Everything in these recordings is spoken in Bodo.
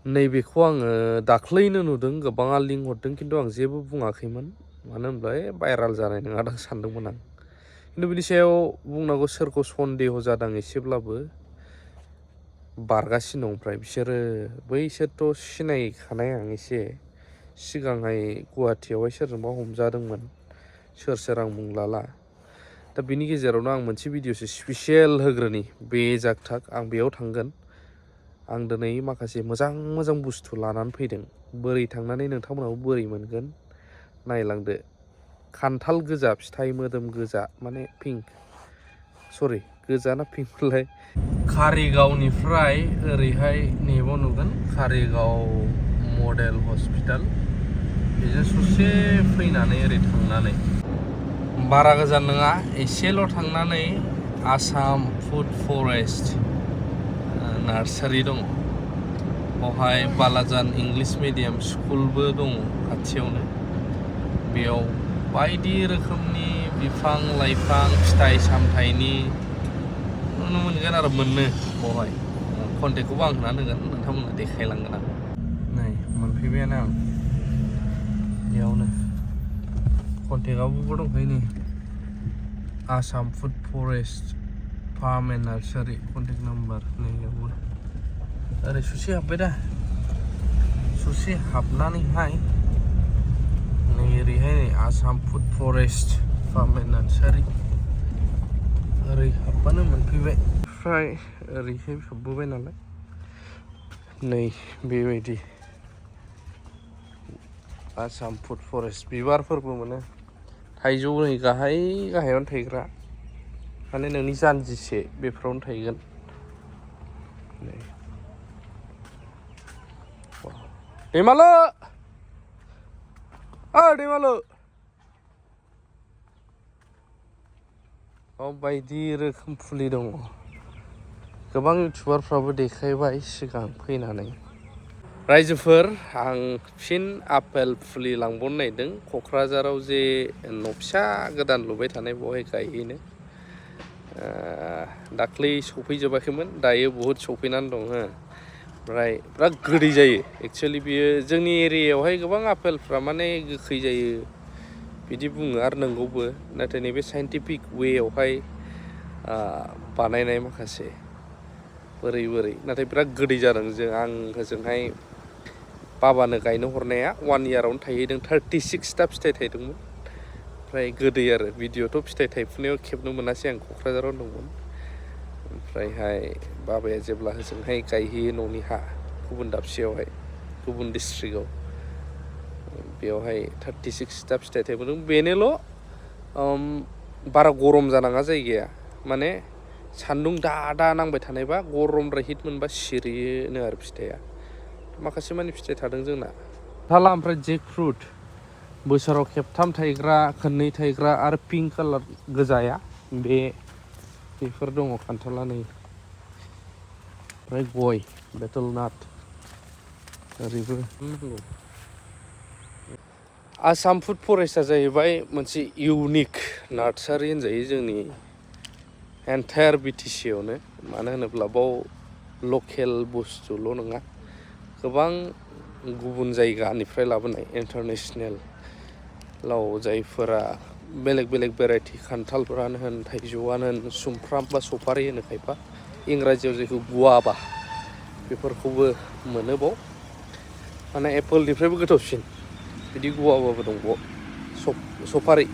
नैबेखौ आङो दाख्लैनो नुदों गोबाङा लिंक हरदों खिन्थु आं जेबो बुङाखैमोन मानो होनब्ला भाइराल जानाय नङा दां सानदोंमोन आं खिन्थु बिनि सायाव बुंनांगौ सोरखौ सन्देह जादों एसेब्लाबो बारगासिनो दं ओमफ्राय बिसोरो बैसोरथ' सिनायखानाय आं एसे सिगांहाय गुवाहाटियावहाय सोरजोंबा हमजादोंमोन सोर आं बुंलाला दा बिनि गेजेरावनो आं मोनसे भिडिअसो स्पेसियेल होग्रोनि बे जागथाग आं बेयाव थांगोन आं दिनै माखासे मोजां बुस्थु लानानै फैदों बोरै थांनानै नोंथांमोनाबो बोरै मोनगोन नायलांदो खान्थाल गोजा फिथाइ मोदोम गोजा माने पिंक सरि गोजा ना पिंकलाय कारिगावनिफ्राय ओरैहाय नेबाव नुगोन कारिगाव मडेल हस्पिटाल बेजों ससे फैनानै ओरै थांनानै बारा गोजान नङा एसेल' थांनानै आसाम फुड फरेस्ट नार्सारि दङ बेवहाय बालाजान इंलिश मिडियाम स्कुलबो दङ खाथियावनो बेयाव बायदि रोखोमनि बिफां लाइफां फिथाइ सामथाइनि नुनो मोनगोन आरो मोननो बेवहाय कन्टेक्टखौबो आं होना होगोन नोंथांमोननो देखायलांगोन आं नै मोनफैबायानो आं बेयावनो कन्टेक्टआवबो दंखायो नै Assam food forest farm and nursery contact number नैयावबो ओरै ससे हाबबाय दा ससे हाबनानैहाय नै ओरैहाय नै Assam food forest farm and nursery ओरै हाबबानो मोनफैबाय ओमफ्राय ओरैहाय हाबबोबाय नालाय नै बेबायदि आसाम फुड फरेस्ट बिबारफोरबो मोनो थाइजौ नै गाहायावनो थायग्रा माने नोंनि जानजिसे बेफोरावनो थायगोन नै दैमालु दैमालु बायदि रोखोम फुलि दङ गोबां इउटुबारफ्राबो देखायबाय सिगां फैनानै रायजोफोर आं फिन आपेल फुलि लांबावनो नागिरदों क'क्राझाराव जे न' फिसा गोदान लुबाय थानाय बेवहाय गायहैनो दाख्लै सफैजोबाखैमोन दायो बहुद सफैनानै दं हो ओमफ्राय बिराद गोदै जायो एक्सुवेलि बियो जोंनि एरियायावहाय गोबां आपेलफ्रा माने गोखै जायो बिदि बुङो आरो नंगौबो नाथाय नैबे साइन्टिफिक वेयावहाय बानायनाय माखासे बोरै नाथाय बिराद गोदै जादों आं होजोंहाय बाबानो गायनो हरनाया 1 इयारावनो थायहैदों 36टा फिथाइ थायदोंमोन ओमफ्राय गोदै आरो भिडिअ'थ' फिथाइ थायफुनायाव खेबनो मोनासै आं क'क्राझाराव दंमोन ओमफ्रायहाय बाबाया जेब्ला होजोंहाय गायहैयो न'नि हा गुबुन दाबसेयावहाय गुबुन डिस्ट्रिक्टआव बेयावहाय 36टा फिथाइ थायबोदों बेनोल' बारा गरम जानाङा जायगाया माने सान्दुं दा नांबाय थानायबा गरमद्राय हिट मोनबा सिरियोनो आरो फिथाइया माखासे मानि फिथाइ थादों जोंना थाला ओमफ्राय जेक फ्रुट बोसोराव खेबथाम थायग्रा खननै थायग्रा आरो पिंक कालार गोजाया बेफोर दङ खान्थाला नै ओमफ्राय गय बेटल नाट ओरैबो आसाम फुड फरेस्टआ जाहैबाय मोनसे इउनिक नार्सारि होनजायो जोंनि एन्टायार बिटिसियावनो मानो होनोब्ला बाव लकेल बुस्थुल' नङा गोबां गुबुन जायगानिफ्राय लाबोनाय इन्टारनेसनेलाव जायफोरा बेलेग भेराइटि खान्थालफोरानो होन थाइजौआनो होन सुमफ्राम बा सफारि होनो खायफा इंराजियाव जायखौ गुवाबा बेफोरखौबो मोनो बाव माने एपोलनिफ्रायबो गोथावसिन बिदि गुवाबाबो दं बाव सफारि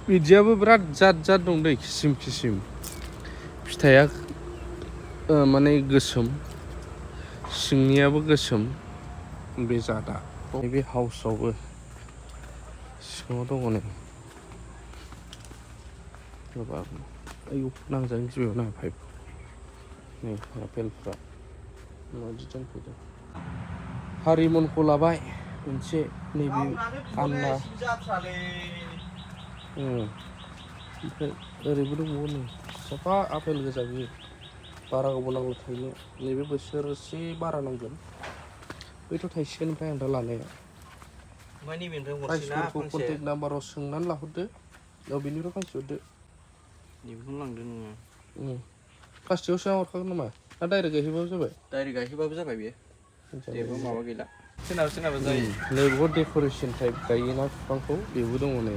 बिदियाबो बिराद जात दं दै किसिम फिथाइया माने गोसोम सिंनियाबो गोसोम बे जादा बे हाउसआवबो सिङाव दङ नै गोबां आयौ नांजानो गिबाय ना पाइप नै आपेलफ्रा माबायदि दोनफैदों हारिमनखौ लाबाय मोनसे नैबे आन्ना ओमफ्राय ओरैबो दंबावो नै साफा आपेल गोजा बियो बारा गोबाव नांगौ थायनो नैबे बोसोरसे बारा नांगोन बैथ' थायसिगोन ओमफ्राय आं दा लानाया प्राइसफोरखौ कन्टेक्ट नाम्बाराव सोंनानै लाहरदो बेनिफ्राय फांसे हरदो बेखौनो लांदो नोङो प्लास्टिकआव सोना हरखागोन नामा डाइरेक्ट गायहैबाबो जाबाय डाइरेक्ट गायहैबाबो जाबाय बेयो जेबो माबा गैला सोरनाबा जायो नैबेखौ डेक'रेसन टाइप गायोना बिफांखौ बेबो दङ नै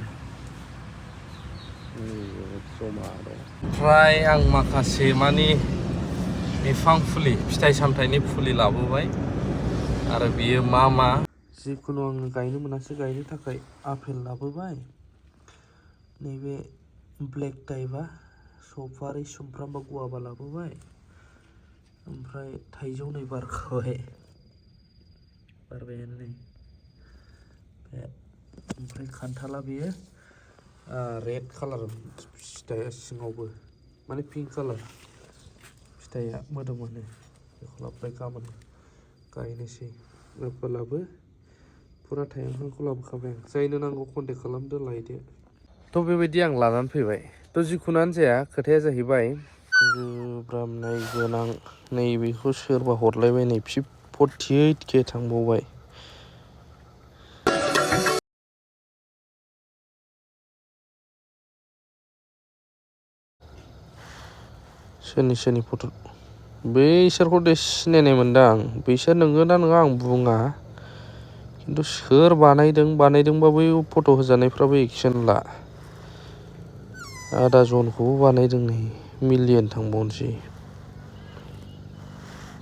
जमा दं ओमफ्राय आं माखासे मानि बिफां फुलि फिथाइ सामथाइनि फुलि लाबोबाय आरो बियो मा जिखुनु आङो गायनो मोनासै गायनो थाखाय आपेल लाबोबाय नैबे ब्लेक टाइपआ सफारि सुमफ्राम बा गुवाबा लाबोबाय ओमफ्राय थाइजौ नै बारबायानो नै बे ओमफ्राय खान्थाला बेयो रेड कालार फिथाइया सिङावबो माने पिंक कालार फिथाइया मोदोमानो बेखौ लाबोबाय गाबोन गायनोसै आपेलाबो फुरा टाइमखौ लाबोखाबाय आं जायनो नांगौ कन्टेक्ट खालामदो लायदो थ' बेबायदि आं लानानै फैबाय थ' जिखुनुआनो जाया खोथाया जाहैबाय गोब्राबनाय गोनां नैबेखौ सोरबा हरलायबाय नै 48K थांबावबाय सोरनि फट' बैसोरखौ सिनायनाय मोनदां आं बैसोर नंगौना नङा आं बुङा खिन्थु सोर बानायदोंबा बै फट' होजानायफ्राबो एक्सन ला आदा जनखौबो बानायदों नै मिलियन थांबावनोसै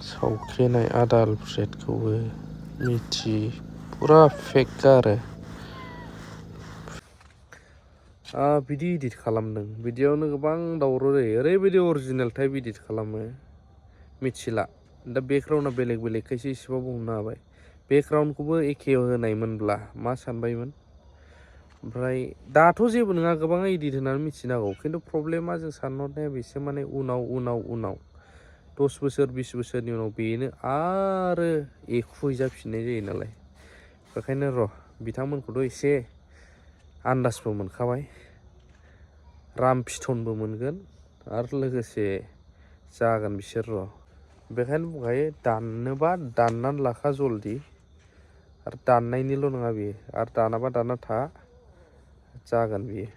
सावख्रेनाय आदा आलफ्रेडखौबो मिथि फुरा फेक आरो बिदि इडिट खालामदों बिदियावनो गोबां दावराव जायो ओरैबायदि अरिजिनेल टाइप इडिट खालामो मिथिला दा बेकग्राउन्डआ बेलेगखायसो एसेबाबो हमनो हाबाय बेकग्राउन्डखौबो एखे होनायमोनब्ला मा सानबायमोन ओमफ्राय दाथ' जेबो नङा गोबां इडिट होनानै मिथिनो हागौ खिन्थु प्रब्लेमा जों सानहरनाया बेसो माने उनाव 10 बोसोर 20 बोसोरनि उनाव बेनो आरो एखु हैजाफिननाय जायो नालाय बेखायनो र' बिथांमोनखौथ' एसे आन्दाजबो मोनखाबाय राम फिथनबो मोनगोन आरो लोगोसे जागोन बिसोर र' बेखायनो बुंखायो दाननोबा दाननानै लाखा जल्दि आरो दाननायनिल' नङा बेयो आरो दानाबा दाना था जागोन बियो